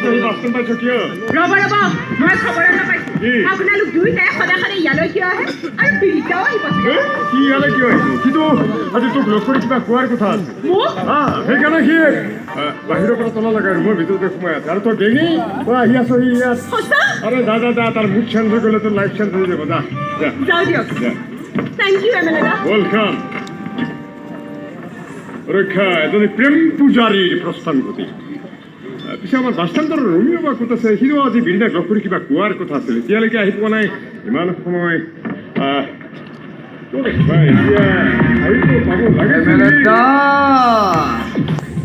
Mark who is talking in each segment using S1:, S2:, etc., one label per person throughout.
S1: আহি bus stand পাইছ কিয়?
S2: ৰ'ব ৰ'ব, মই খবৰ এটা পাইছো।
S1: কি?
S2: আপোনালোক দুয়োটাই সদায় সদায় ইয়ালৈ কিয় আহে আৰু বিৰিতাও আহিব চাগে।
S1: এ, সি ইয়ালৈ কিয় আহিব? সিটো আজি তোক লগ কৰি কিবা কোৱাৰ কথা আছে।
S2: মোক?
S1: সেইকাৰণে সি বাহিৰৰ পৰা তলা লগাই ৰুমৰ ভিতৰতে সোমাই আছে আৰু তই বেঙি, তই আহি আছ সি ইয়াত।
S2: সঁচা?
S1: আৰে যা যা যা, তাৰ মুড চেঞ্জ হৈ গ'লে তোৰ লাইফ চেঞ্জ হৈ যাব। যা যা।
S2: যাওঁ দিয়ক।
S1: যা।
S2: Thank U M L এ দা।
S1: Welcome. ৰক্ষা, এজনী প্ৰেম পূজাৰীৰ প্ৰস্থান ঘটি। পিছে আমাৰ বাছ ষ্টেণ্ডৰ ৰোমিঅ' বা ক'ত আছে? সিও আজি বিৰিণাক লগ কৰি কিবা কোৱাৰ কথা আছিল, এতিয়ালৈকে আহি পোৱা নাই ইমান সময়। ক'ত আছে বা এতিয়া? আহিব পাব লাগিছিল।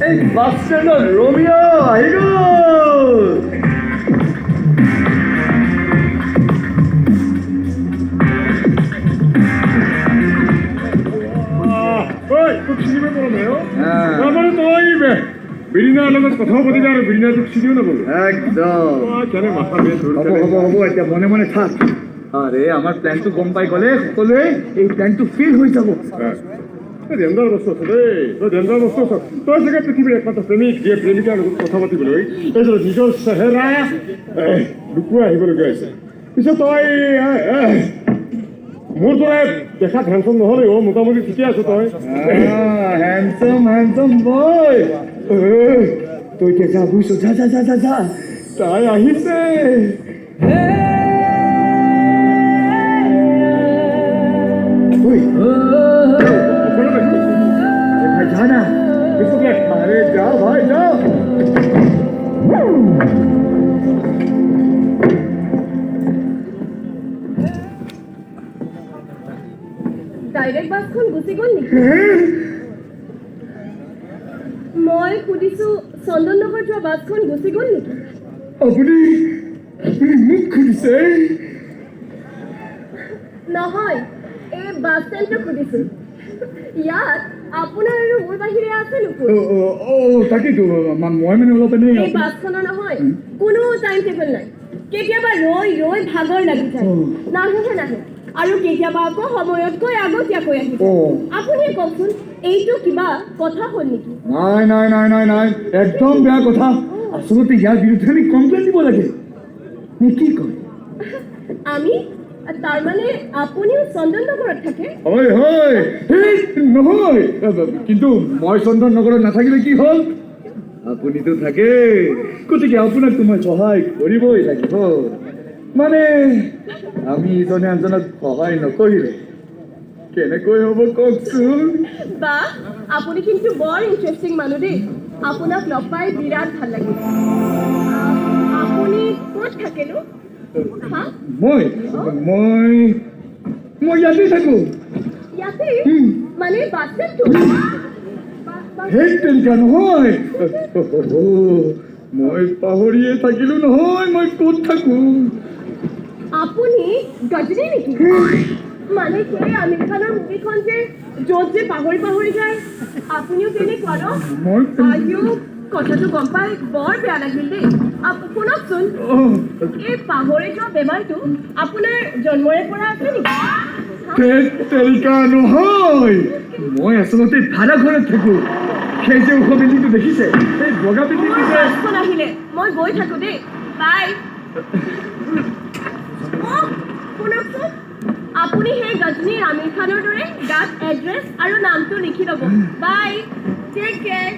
S3: এই বাছ ষ্টেণ্ডত ৰমিঅ' আহি গ'ল।
S1: ঐ, তোক চিনিব পৰা নাই অ'। তাৰমানে তই বিৰিণাৰ লগত কথাও পাতিবি আৰু বিৰিণাই তোক চিনিও নাপাব।
S3: একদম।
S1: কেনে মাথা বেয়া তোৰ।
S3: হ'ব হ'ব হ'ব, এতিয়া মনে মনে থাক। আৰে, আমাৰ প্লেনটো গম পাই গ'লে সকলোৱে এই প্লেনটো ফেইল হৈ যাব।
S1: ডেঞ্জাৰ বস্তু আছে দেই তই, ডেঞ্জাৰ বস্তু আছ তই। চাগে পৃথিৱীৰ একমাত্ৰ প্ৰেমিক, যিয়ে প্ৰেমিকাৰ লগত কথা পাতিবলৈ এই যে নিজৰ চেহেৰা লুকুৱাই আহিবলগীয়া হৈছে। পিছে তই মোৰ দৰে দেখাত হেণ্ডচম নহ'লেও মোটামুটি ঠিকে আছ তই।
S3: হেণ্ডচম হেণ্ডচম বয়, তই এতিয়া যা, বুজিছ? যা যা যা যা যা, তাই আহিছে। ঐ,
S1: অকলে ৰাখিব।
S3: আৰে ভাই, যা না।
S1: পিছত ৰাখ।
S3: আৰে যা ভাই, যা।
S2: ডাইৰেক্ট বাছখন গুচি গ'ল নেকি? মই সুধিছো, চন্দন নগৰ যোৱা বাছখন গুচি গ'ল নেকি?
S3: আপুনি মোক সুধিছে?
S2: নহয়, এই বাছ ষ্টেণ্ডটো সুধিছো। ইয়াত আপোনাৰ আৰু মোৰ বাহিৰে আছে নোকোন?
S3: অ' তাকেইতো, মই মানে অলপ এনেই
S2: এই বাছখনৰ নহয় কোনো টাইম টেবুল নাই। কেতিয়াবা ৰৈ ৰৈ ভাগৰ লাগি যায়, নাহেহে নাহে, আৰু কেতিয়াবা আকৌ সময়তকৈ আগতীয়াকৈ আহি যায়। আপুনিয়ে কওকচোন, এইটো কিবা কথা হ'ল নেকি?
S3: নাই নাই নাই নাই নাই, একদম বেয়া কথা। আচলতে ইয়াৰ বিৰুদ্ধে আমি কমপ্লেইন দিব লাগে নে কি কয়?
S2: আমি? তাৰমানে আপুনিও চন্দন নগৰত থাকে?
S3: হয় হয়, সেই নহয়, কিন্তু মই চন্দন নগৰত নাথাকিলে কি হ'ল, আপুনিতো থাকে। গতিকে আপোনাকতো মই সহায় কৰিবই লাগিব। মানে আমি ইজনে আনজনক সহায় নকৰিলে কেনেকৈ হ'ব, কওকচোন?
S2: বা, আপুনি কিন্তু বৰ ইণ্টাৰেষ্টিং মানুহ দেই। আপোনাক লগ পাই বিৰাট ভাল লাগিল। আপুনি ক'ত থাকেনো, হা?
S3: মই মই মই ইয়াতেই থাকোঁ।
S2: ইয়াতে? মানে বাছ ষ্টেণ্ডটো?
S3: সেই তেনেকা নহয়, মই পাহৰিয়ে থাকিলো নহয় মই ক'ত থাকোঁ।
S2: আপুনি গজনী নেকি? মানে সেই আমিৰ খানৰ মুভিখন যে, য'ত যে পাহৰি পাহৰি যায়, আপুনিও তেনেকুৱা ন?
S3: মই
S2: আইও, কথাটো গম পাই বৰ বেয়া লাগিল দেই। শুনকচোন, এই পাহৰি যোৱা বেমাৰটো আপোনাৰ জন্মৰে পৰা আছে নেকি?
S3: ধেৎ তেৰিকা, নহয়। মই আচলতে ভাড়া ঘৰত থাকোঁ। সেই যে ওখ বিল্ডিংটো দেখিছে, সেই বগা
S2: মোৰ
S3: বিল্ডিংটো যে।
S2: বাছখন আহিলে, মই গৈ থাকোঁ দেই, বাই। অ' শুনকচোন, আপুনি সেই গজনীৰ আমিৰ খানৰ দৰে গাত এড্ৰেছ আৰু নামটো লিখি ল'ব। Bye, take care.